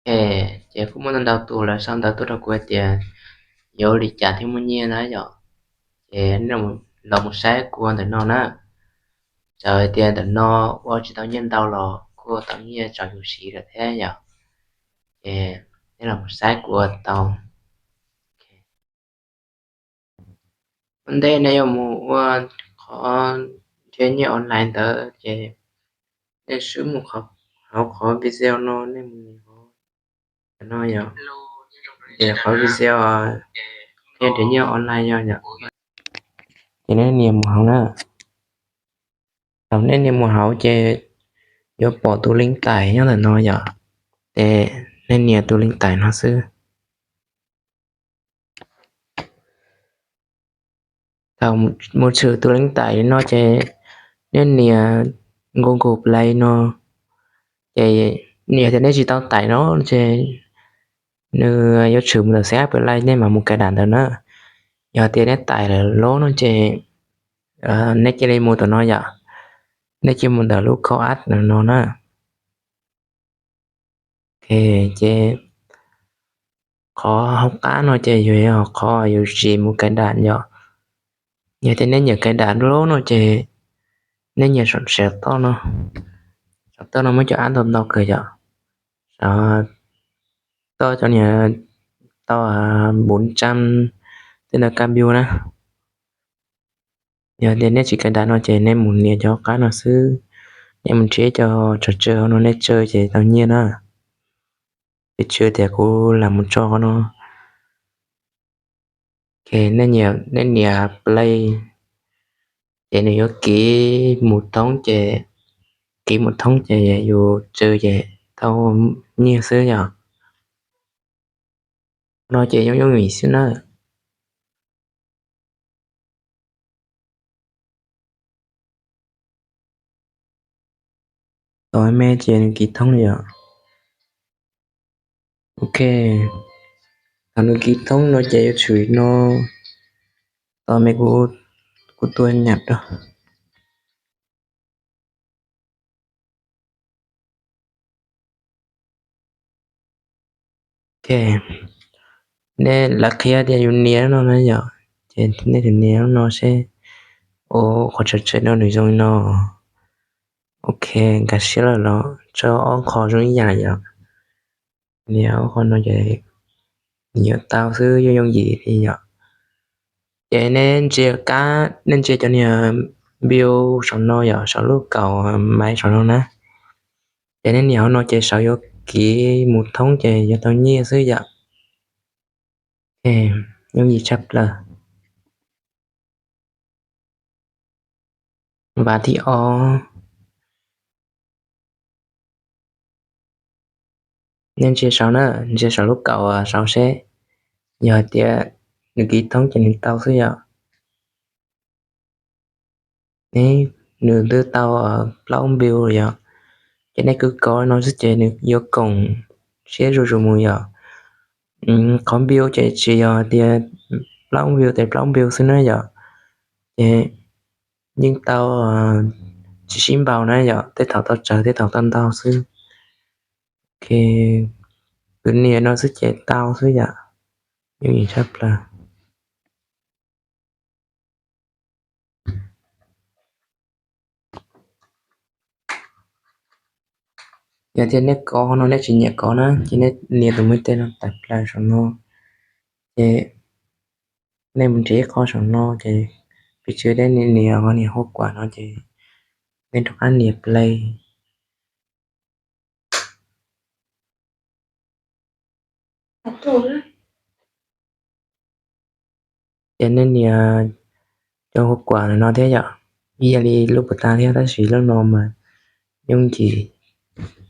Ces kuj muaj ntau ntau tus lawv sau ntawv tuaj rau kuv hais tias yuav ua li cas thiaj muaj nyiaj na yom. Ces nej los mus saib kuv ua ntawm no na. Txawm hais tias ntawm no ua tsis tau nyiaj ntau los kuj ua tau nyiaj rau yus siv lawm thiab yom. Ces nej los mus saib kuv ua tau. Ua ntej nej yuav mus ua qhov nrhiav nyiaj online ntawd ces nej swb mus hauv qhov video no, nej mus no yom. Ces qhov video nrhiav nyiaj online yom. Ces nej nias mus hauv na. Thaum nej nias mus hauv ces yuav pom tus link tais nyob ntawm no yom. Ces nej nias tus link tais no xwb. Thaum mus tshwm tus link tais no ces nej nias Google Play no. Ces yog tias nej tsis tau tais no ces nws yuav tshwm mus ntawm xeev Apple Play, nej mam mus cài đặt ntawd na. Yog tias nej tais lawm lawm no ces nej cia li mus tom no yom. Nej cia li mus ntawm lub call app no na. Ces qhov hauv qab no ces yog qhov yus tsis mus cài đặt yom. Yog tias nej nyiam cài đặt lawm no ces nej nyiam saum toj no. Saum toj no muaj cov app ntau ntau kawg yom. Saum toj cov niag tau bốn trăm tên na, cam biu na. Yog tias nej tsis cài đặt no ces nej mus nias cov qab no xwb. Nej mus nrhiav cov trò chơi no nej chơi ces tau nyiaj na. Pes tsawg tias kuv lam mus tso qhov no. Nej nias play ces nws yuav kiv mus thoob ces, kiv mus thoob ces yus tsw ces tau nyiaj xwb yom. No ces yooj yooj yim xwb na. Tos me ces nws kiv thoob yom. Ok, thaum nws kiv thoob no ces yuav tsum no, tos me, kuv tua nyam rau. Ok, nej lam qhia tias yus nias no na yom, ces nej nias no seb. Ua qhov tseem tseem no nws zoo li no. Ok, nkag siab lawm los tso ob qho zoo ib yam yom. Nias ob qho no ces nws yuav tau xwb, yooj yooj yim li yom. Ces nej ntsia kab, nej ntsia cov niag view saum no yom, saum lub kaum maiv saum no na. Ces nej nias hauv no ces saum yuav kiv mus thoob ces yuav tau nyiaj xwb yom. Yooj yim tshaj plaws. Npav thib ob. Nej ntsia saum na, ntsia saum lub kaum saud seb, yog hais tias nws kiv thoob ces nws tau xwb yom. Nws twb tau plaub view yom, ces nej kwv kov no xwb ces nws yuav koom siab zuj zus mus yom. Qhov view ces tsis yog tias plaub view tes plaub view xwb na yom, ces yeej tau tsis sib npaug na yom, tej thaum tau tsawg tej thaum tau ntau xwb. Ok, kwv nias no xwb ces tau xwb yom, yooj yim tshaj plaws. Yog tias nej kov no nej tsis nyiam kov na ces nej nias tus me tej no tawm plaws saum no, ces nej mus nrhiav ib qho saum no ces pes tsawg nej nias qhov nias hauv kuam no ces nej rov qab nias play. Ces nej nias cov hauv kuam no thiab yom, ib yam li lub puas tas thiab tab sis lub no mas yooj yim,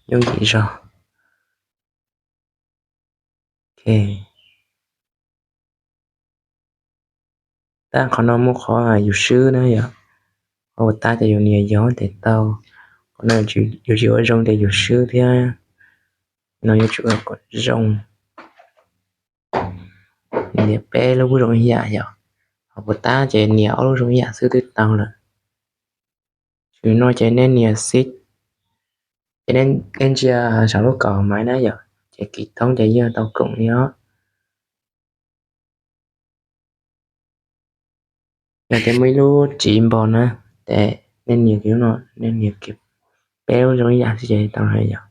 yooj yim zog. Ok, tab qhov no muaj qhov yus swb na yom, qhov puas tas ces yus nias yog ces tau, qhov no yus tsis ua zoo ces yus swb thiab. No yuav tsum ua kom zoo, nias peb lub kuj zoo ib yam yom, qhov puas tas ces nias ob lub zoo ib yam xwb twb tau lawm. Thaum no ces nej nias xib, ces nej ntsia saum lub kaum maiv na yom, ces kis thoob ces yeej tau koom li os. Yog tias muaj ib lub tsiv npog na, ces nej nias kiag lub no, nej nias kiag peb lub zoo ib yam xwb ces tau lawm yom.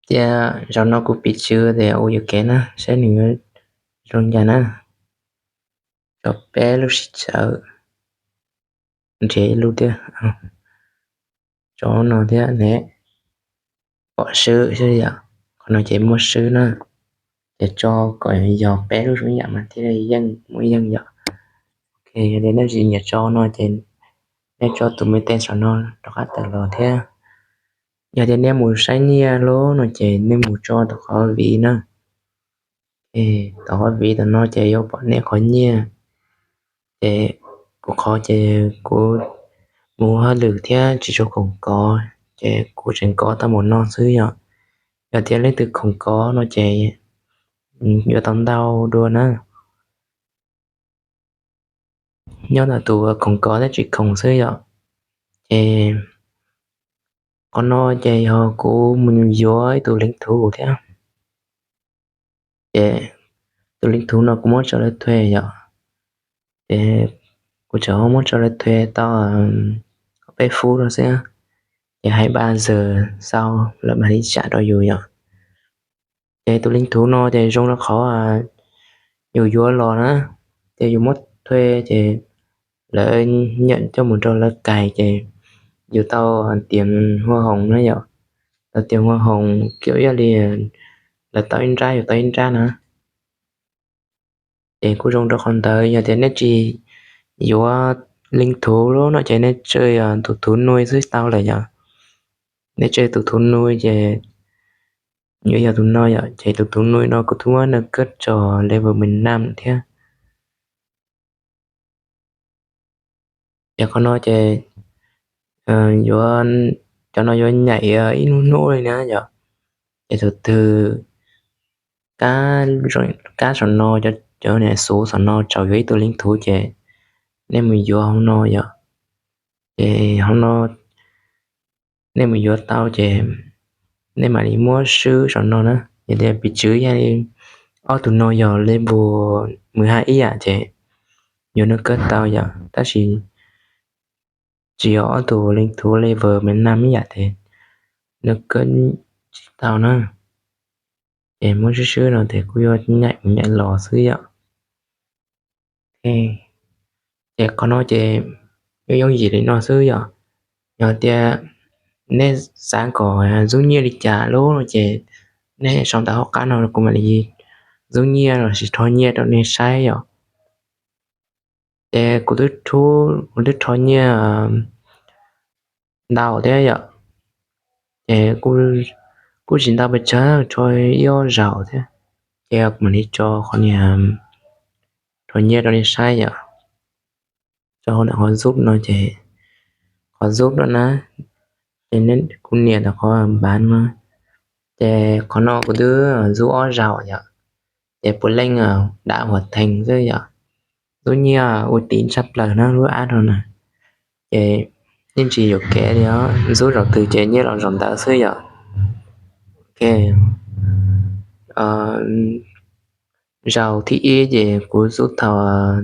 Cia zaum no kuv piv txwv tias ua yuam kev na, saib nws zoo cas na. Tso peb lub sib txawv, nrhiav ib lub thiab, tso no thiab ne, pom swb xwb yom. Qhov no ces muaj swb na, ces tso kom yog peb lub zoo ib yam mas thiaj li yeej muaj yeej yom. Ok, yog tias nej tsis nyiam tso no ces nej tso tus me tes saum no rov qab tawm los thiab. Yog tias nej mus saib nyiaj lawm no ces nej mus tso tom qhov viv na. Tom qhov viv tom no ces yuav pom nej qhov nyiaj. Ces kuv qhov ces kuv mus hauj lwm thiab tsis tshua khoom kov, ces kuv tseem kov tau npaum no xwb yom. Yog tias leej twg khoom kov no ces yuav tau ntau dua na. Nyob ntawm tus khoom kov thiab tsis khoom xwb yom. Ces qhov no ces yog kuv mus yuav ib tus leej thuv thiab. Ces tus leej thuv no kuv muab tso lawv thuê yom. Ces kuv tseem muab tso lawv thuê tau peb fub no xwb, ces hais ba zas xau lawv mam li tsam rau yus yom. Ces tus leej thuv no ces zoo rau qhov yus yuav los na, ces yus muab thuê ces lawv nyam coj mus rau lawv kais ces yus tau tias hua hoom na yom. Tau tias hua hoom kiag ib yam li lawv tau ib nrab yus tau ib nrab na. Ces kuj zoo rau qhov ntawd, yog tias nej tsis yuav leej thuv lawm no ces nej tswj tus thuv nuj xwb tau lawm yom. Nej tswj tus thuv nuj ces yuav yog tus no yom, ces tus thuv nuj no kuv twb muab nws kawb tso level mười lăm thiab. Ces qhov no ces yuav, cov no yuav nyaim ib hnub hnub li na yom. Ces tus twg kab saum no, cov niag xuv saum no tsaum yuav ib tug leej thuv ces nej mus yuav hauv no yom. Ces hauv no nej mus yuav tau ces nej mam li muab swb saum no na. Yog tias piv txwv yog li ob tug no yog level mười hai ib yam ces yuav nws kawb tau yom, tab sis tsis yog ob tug leej thuv level mười lăm ib yam ces nws kawb tsis tau na. Ces muab swb swb no ces kuj yuav nyaim mus nyaim los xwb yom. Ces qhov no ces yooj yooj yim li no xwb yom. Yog tias nej xav kom ntxub nyiaj li cas lawm no ces nej sau ntawv hauv qab no kuv mam li ntxub nyiaj los sis rho nyiaj rau nej saib yom. Ces kuv twb, kuv twb rho nyiaj ntau thiab yom. Ces kuj tsis ntau pes tsawg, rho ib ob zaug thiab. Ces kuv mam li tso qhov niag rho nyiaj rau nej saib yom. Tso hauv ntawm qhov zub no ces, qhov zub no na, ces kuv nias ntawm qhov npav no. Ces qhov no kuv twb zub ob zaug yom. Ces puav leej dam huam thees xwb yom. Zub nyiaj ua tim tshaj plaws na lub app no na. Ces yeej tsis yuam kev li os, zub zaum twg ces nyiaj los zaum ntawd xwb yom. Ok, zaum thib ib ces kuv zub thaum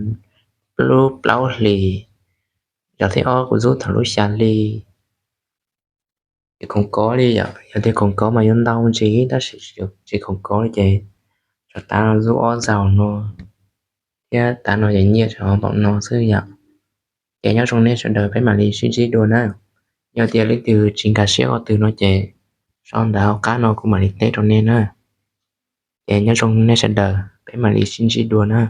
lub plaub hlis, zaum thib ob kuv zub thaum lub xya hli. Ces khoom kov li yom, yog tias khoom kov mas yuav ntau ntsis tab sis tsis khoom kov li ces tsam tav no zub ob zaug no thiab tav no ces nyiaj tsam npaum no xwb yom. Ces nyob zoo nej sawv daws, peb mam li sib ntsib dua na. Yog tias leej twg tsis nkag siab qhov twg no ces sau ntawv hauv qab no kuv mam li teb rau nej na. Ces nyob zoo nej sawv daws, peb mam li sib ntsib dua na.